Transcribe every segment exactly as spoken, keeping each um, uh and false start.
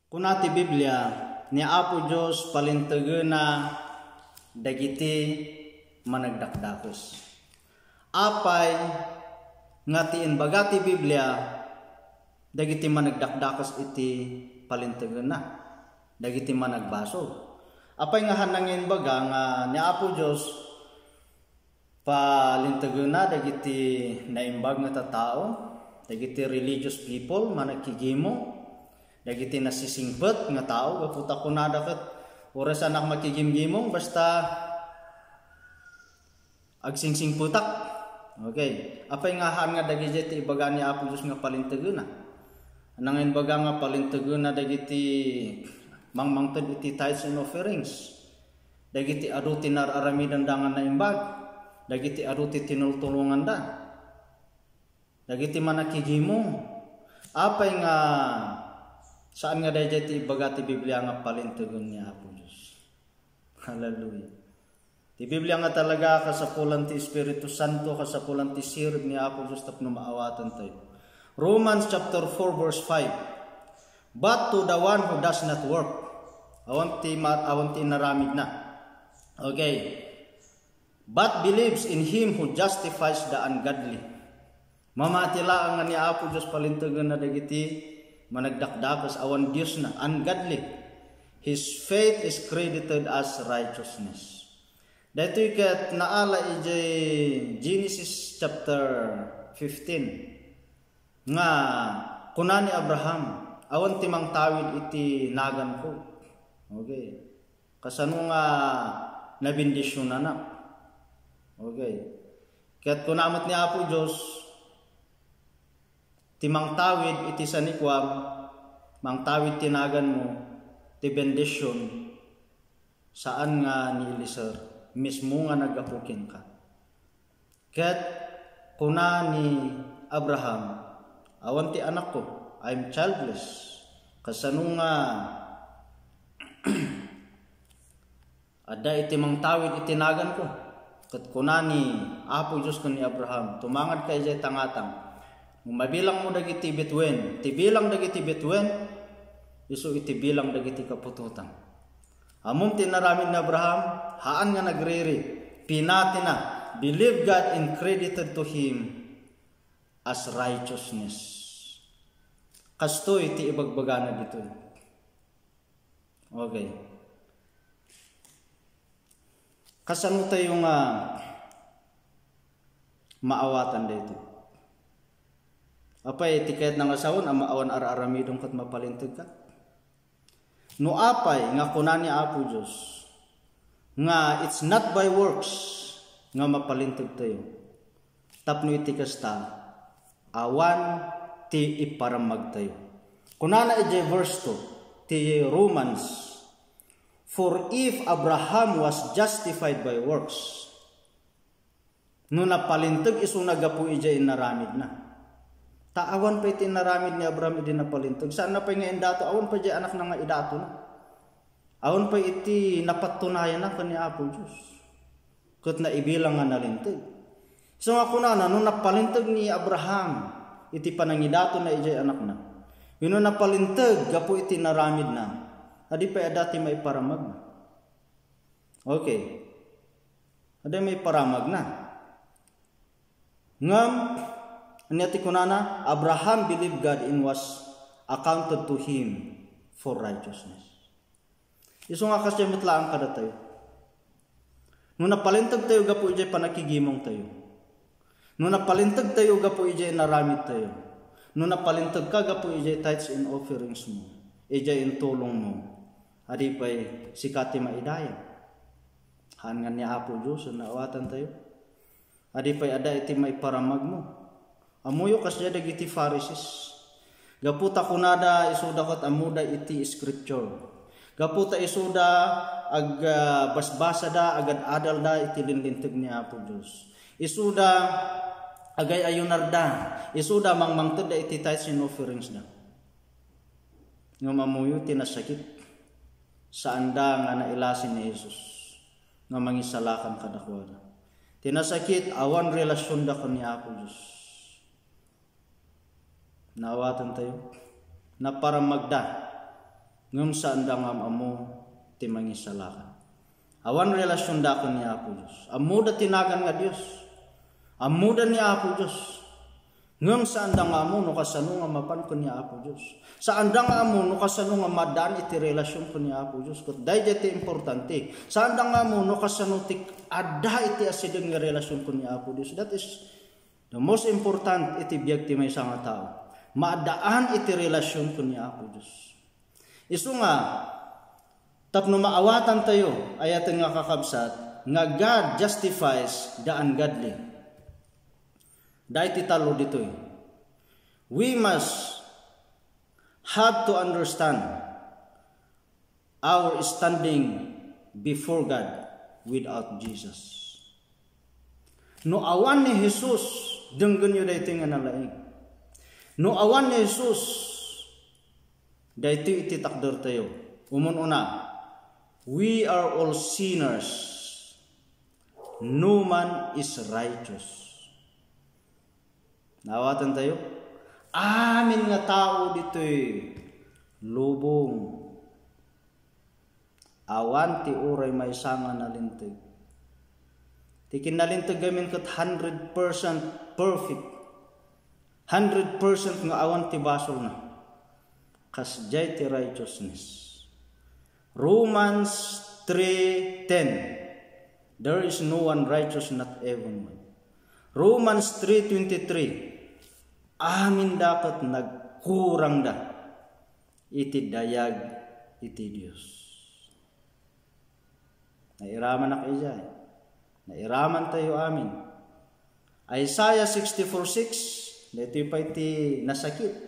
Kuna ti Biblia, ni Apo Dios palintegena dagiti managdakdakes. Apay nga ti imbaga ti Biblia dagiti managdakdakes iti palintegena dagiti managbasol? Apay nga haanna nga imbaga nga ni Apo Dios palintegena dagiti naimbag nga tattao, dagiti religious people, managkigimong, dagiti nasisingpet nga tao, gapu ta kunada ket, "Uray saanak makigimgimong, basta agsingsingpetak." Okay. Apay nga haan nga dagiti ti ibaga ni Apo Dios nga palintegena? Haanna nga imbaga nga palintegena dagiti mangmangted iti tithes and offerings? Dagiti adu ti nar-aramidanda nga naimbag, dagiti adu ti tinultulonganda, dagiti manakigimong. Apay nga saan nga daydiay ti ibaga ti Biblia nga palintegen ni Apo Dios? Hallelujah. Ti Biblia nga talaga kasapulan ti Espiritu Santo, kasapulan ti sirib ni Apo Dios tapno maawatan tayo. Romans chapter four verse five. But to the one who does not work, awan ti ma-, awan ti inaramidna. Okay. But believes in him who justifies the ungodly. Mamati laeng nga ni Apo Dios palintegenna dagiti managdakdakes, awan Diosna, ungodly. His faith is credited as righteousness. Daytoy ket naala idiay Genesis chapter fifteen. Nga kuna ni Abraham, "Awan ti mangtawid iti naganko." Okay. Kasano nga nabendisionanak? Okay. Ket kuna met ni Apo Dios, "Ti mangtawid iti sanikuam, mangtawid ti naganmo, ti bendision, saan nga ni Eliezer, mismo nga naggapu kenka." Ket kuna ni Abraham, "Awan ti anakko, I'm childless. Kasano nga adda iti mangtawid iti naganko?" Ket kuna ni Apo Dios ken ni Abraham, "Tumangadka idiay tangatang. No mabilangmo dagiti bituen, ti bilang dagiti bituen, isu iti bilang dagiti kaputotang." Ammom ti inaramid ni Abraham? Haan nga nagriri. Pinatina. Believe God and credited to him as righteousness. Kastoy ti ibagbagana ditoy. Okay. Kasano tayo nga maawatan daytoy? Apay, ti kayatna nga sawen a maawan ar-aramidon ket mapalintegka? No apay nga kuna ni Apo Dios nga it's not by works nga mapalintegtayo, tapno iti kasta, awan ti iparammagtayo. Kunana idiay verse two ti Romans, "For if Abraham was justified by works," No napalinteg, isuna gapu idiay inaramidna. Ta awan pay ti inaramid ni Abraham idi napalinteg. Saanna pay nga indato, awan pay diay anakna nga idatona. Awan pay iti napatunayanna ken ni Apo Dios. Ket naibilang nga nalinteg. Isu nga kunana, no napalinteg ni Abraham iti panangidatonna idiay anakna, wenno napalinteg gapu iti inaramidna, adi pay adda ti maiparamagna. Okay. Adda maiparamagna. Ngem, ania ti kunana? "Abraham believed God and was accounted to him for righteousness." Isu nga kasdiay met laeng kadatayo. No napalintegtayo gapu idiay panakigimongtayo, no napalintegtayo gapu idiay inaramidtayo, no napalintegka gapu idiay tithes and offerings mo, idiay intulong mo, adi pay sika ti maidayag? Haan nga ni Apo Dios, naawatan tayo. Adi pay adda iti maiparamag mo. Ammoyo kasdiay dagiti Pharisees. Gapu ta kunada, isuda ket ammoda iti scripture. Gapu ta isuda ag-, ah, basbasada, agad-adalda iti linlinteg ni Apo Dios. Isuda agay-ayunarda, isuda mangmangtedda iti tithes and offerings da. Ngem ammoyo ti nasakit. Saanda nga nailasin ni Jesus nga mangisalakan kadakuada. Ti nasakit, awan relasionda ken ni Apo Dios. Naawatan tayo. Naparamagda. Ngem saanda nga am-ammo ti mangisalakan. Awan relasionda ken ni Apo Dios. Ammoda ti nagan nga Dios. Ammoda ni Apo Dios. Ngem saanda nga ammo no kasano nga mapan ken ni Apo Dios. Saanda nga ammo no kasano nga maddaan iti relasion ken ni Apo Dios. Ket daydiay ti importante. Saanda nga ammo no kasano ti adda iti asideg nga relasion ken ni Apo Dios. That is the most important iti biag ti maysa nga tao. Maddaan iti relasion ken ni Apo Dios. Isu nga, tapno maawatantayo, ayaten nga kakabsat, nga God justifies the ungodly. Daytoy tallo ditoy. We must have to understand our standing before God without Jesus. No awan ni Jesus, denggenyo daytoy nga nalaing. No awan ni Jesus, daytoy iti takdertayo. Umun-una, we are all sinners. No man is righteous. Naawatantayo? Amin nga tao ditoy lubong. Awan ti uray maysa nga nalinteg. Ti kinnalinteg ngamin ket hundred percent perfect. Hundred percent nga awan ti basolna. Kasdiay ti righteousness. Romans three ten, "There is no one righteous, not even one." Romans three twenty-three, "Aminda ket nagkurangda iti dayag iti Dios." Nairamanak idiay. Nairamantayo amin. Isaiah sixty-four six, daytoy pay ti nasakit.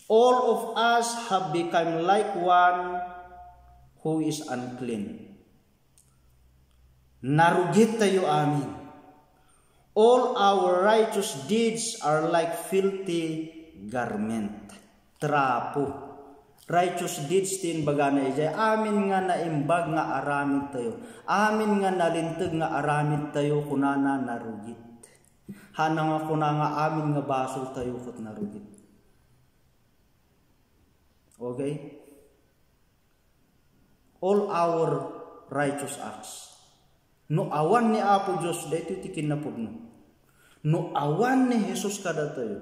"All of us have become like one who is unclean." Narugittayo amin. "All our righteous deeds are like filthy garment." Trapo. Righteous deeds ti imbagana idiay. Amin nga naimbag nga aramidtayo. Amin nga nalinteg nga aramidtayo, kunana, narugit. Hana nga kuna nga amin nga basoltayo ket narugit. Okay? All our righteous acts. No awan ni Apo Dios, daytoy ti kinnapudno. No awan ni Jesus kadatayo,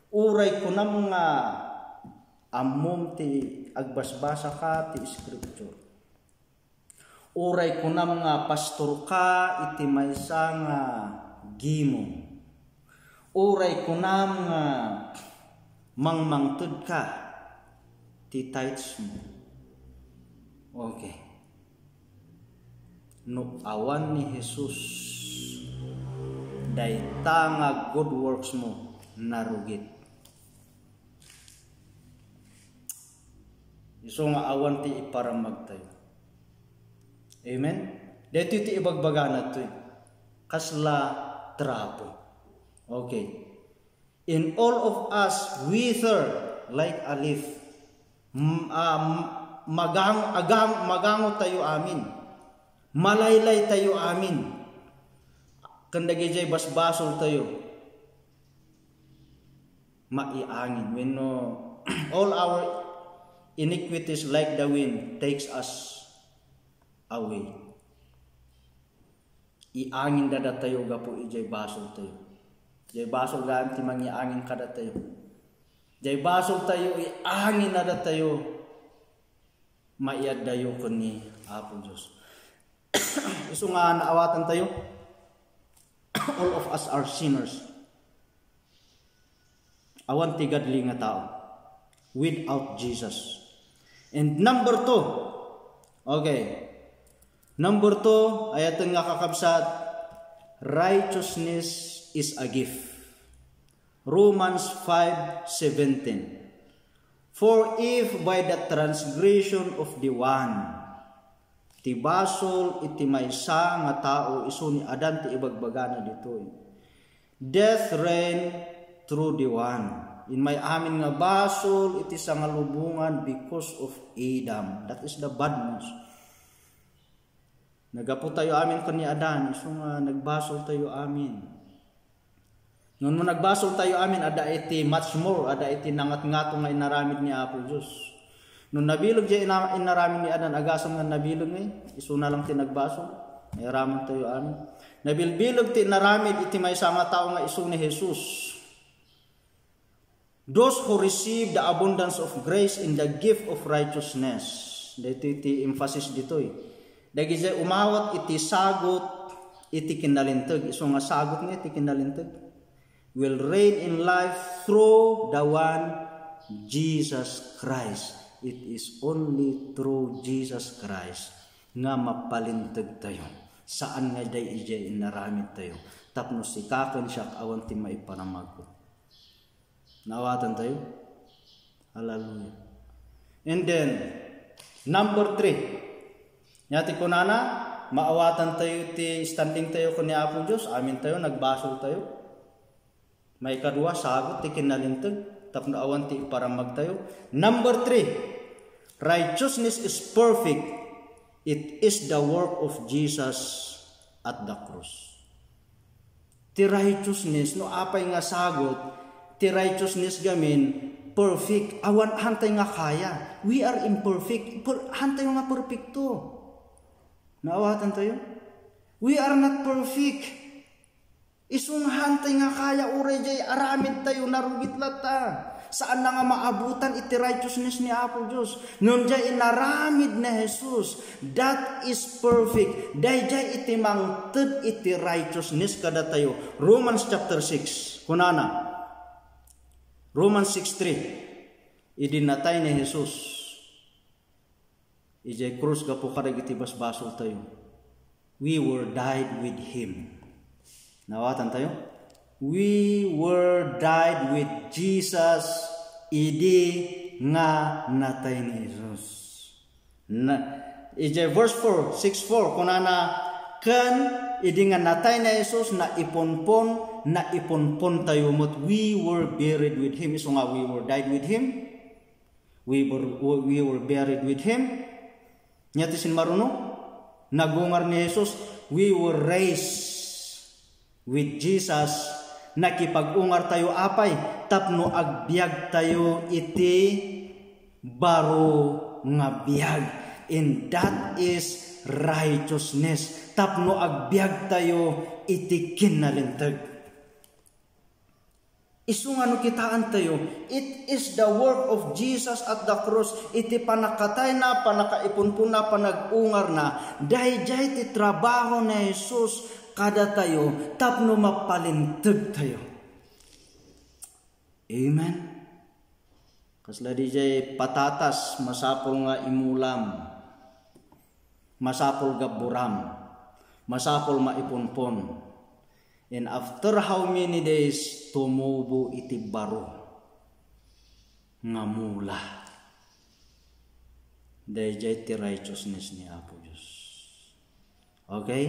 uray kunam nga ammom ti agbasbasaka ti Scripture. Uray kunam nga pastorka iti maysa nga gimong. Uray kunam nga mangmangtedka ti tithes mo. Okay. No awan ni Jesus, dayta nga good works mo, narugit. Isu nga awan ti iparamagtayo. Amen? Daytoy ti ibagbagana toy. Kasla trapo. Okay. "In all of us wither like a leaf." M-, ah, m-, magang-, agang-, magangotayo amin. Malaylaytayo amin. Ken dagidiay basbasoltayo. Maiangin. Wenno, "All our iniquities like the wind takes us away." Iangin dadatayo gapu idiay basoltayo. Diay basol gayam ti mangiangin kadatayo. Diay basoltayo, iangin dadatayo. Maiaddayo ken ni Apo Dios. Isu nga naawatantayo, all of us are sinners. Awan ti godly nga tao without Jesus. And number two, okay, number two, ayaten nga kakabsat, righteousness is a gift. Romans five seventeen. "For if by the transgression of the one," ti basol iti maysa nga tao, isu ni Adan ti ibagbagana ditoy, "death reigned through the one." Immay amin nga basol iti sangalubongan because of Adam. That is the bad news. Naggapu tayo amin ken ni Adan, isu nga nagbasol tayo amin. Ngem no nagbasol tayo amin, adda iti much more, adda iti nangatngato nga inaramid ni Apo Dios. No nabileg jay ina-, inaramid ni Adan, agasem nga nabileg ngay, isuna lang ti nagbasol. Nairaman tayo amin. Nabilbileg ti inaramid iti maysa nga tao nga isu ni Jesus. Those who receive the abundance of grace in the gift of righteousness. Daytoy ti emphasis ditoy. Dagijay umawat iti sagut iti kinalinteg. Isu nga sagut nga iti kinalinteg will reign in life through the one Jesus Christ. It is only through Jesus Christ nga mapalinteg tayo. Saan nga day ijay inaramid tayo. Tapno sika ken siak awan ti maiparamagko. Naawatan tayo? Hallelujah. And then, number three. Nya ti kunana, maawatan tayo ti standing tayo ken ni Apo Dios, amin tayo, nagbasol tayo. Maikadua, sagut ti kinalinteg, tapno awan ti iparamag tayo. Number three, righteousness is perfect. It is the work of Jesus at the cross. Ti righteousness, no apay nga sagut, ti righteousness gamin, perfect. Awan, hantay nga kaya. We are imperfect. Per-, hantay nga perfecto. Naawatan tayo? We are not perfect. Isu nga hantay nga kaya uray jay aramid tayo, narugit latta. Saan na nga maabutan iti righteousness ni Apo Dios. Ngem jay inaramid ni Jesus, that is perfect. Dayjay iti mangted iti righteousness kadatayo. Romans chapter six, kunana, Romans six three, idi natay ni Jesus ijay krus gapu kadagiti basbasol tayo, we were died with Him. Naawatan tayo? We were died with Jesus idi nga natay ni Jesus. Na, ijay verse four, six four, kunana, ken idi nga natay ni Jesus, naiponpon, naiponpon tayo met, we were buried with Him. Isu nga, we were died with Him. We were, we were buried with Him. Nya ti simmaruno, nagungar ni Jesus, we were raised with Jesus. Nakipag-ungar tayo apay? Tapno agbiag tayo iti baro nga biag. And that is righteousness. Tapno agbiag tayo iti kinalinteg. Isu nga no kitaentayo, it is the work of Jesus at the cross. Iti pannakatayna, pannakaipunponna, panag-ungarna, dayjay ti trabaho ni Jesus kadatayo tapno mapalintegtayo. Amen. Kasla dijay patatas, masapul nga imulam, masapul gabburam, masapul maipunpon. And after how many days, tumubo iti baro nga mula. Dayjay ti righteousness ni Apo Dios. Okay?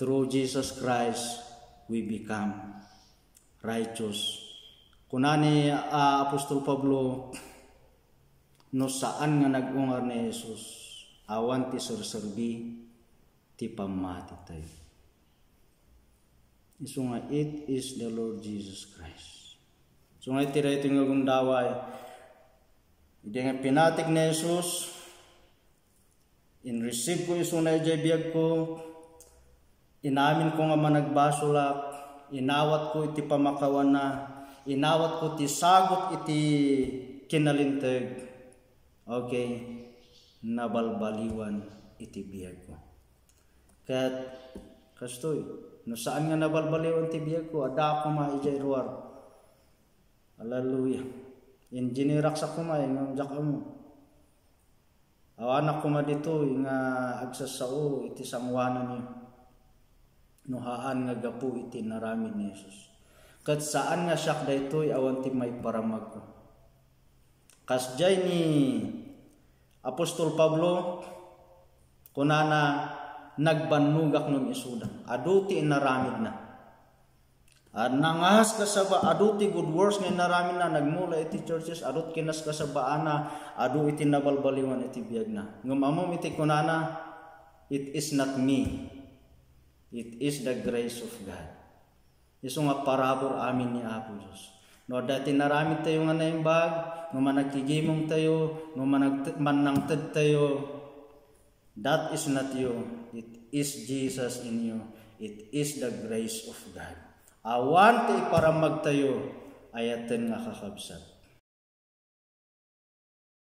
Through Jesus Christ, we become righteous. Kuna ni, ah, Apostol Pablo, no saan nga nag-ungar ni Jesus, awan ti serserbi ti pammati tayo. Isu nga, it is the Lord Jesus Christ. Isu nga iti daytoy nga gundaway, idi nga pinatik ni Jesus, in-receive ko isuna idiay biagko, inamin ko nga managbasolak, inawat ko iti pamakawanna, inawat ko ti sagut iti kinalinteg. Okay, nabalbaliwan iti biagko. Ket kastoy, no saan nga nabalbaliwan ti biagko, adda koma idiay ruar. Hallelujah. Engineerak sa koma, eh, ngem diak ammo. Awanak koma ditoy nga agsasao iti sangoananyo no haan nga gapu iti inaramid ni Jesus. Ket saan nga siak daytoy awan ti maiparamagko. Kasdiay ni Apostol Pablo, kunana, nagbannogak ngem isuda. Adu ti inaramidna. A, nangas kasaba, adu ti good works nga inaramidna, nagmula iti churches, adu ti kinaskasabaanna, adu iti nabalbaliwan iti biagna. Ngem ammom iti kunana, "It is not me. It is the grace of God." Isu nga parabur amin ni Apo Dios. No adda ti naramidtayo nga naimbag, no managkigimongtayo, no managte-, mannangtedtayo, that is not you. It is Jesus in you. It is the grace of God. Awan ti iparammagtayo, ayaten nga kakabsat.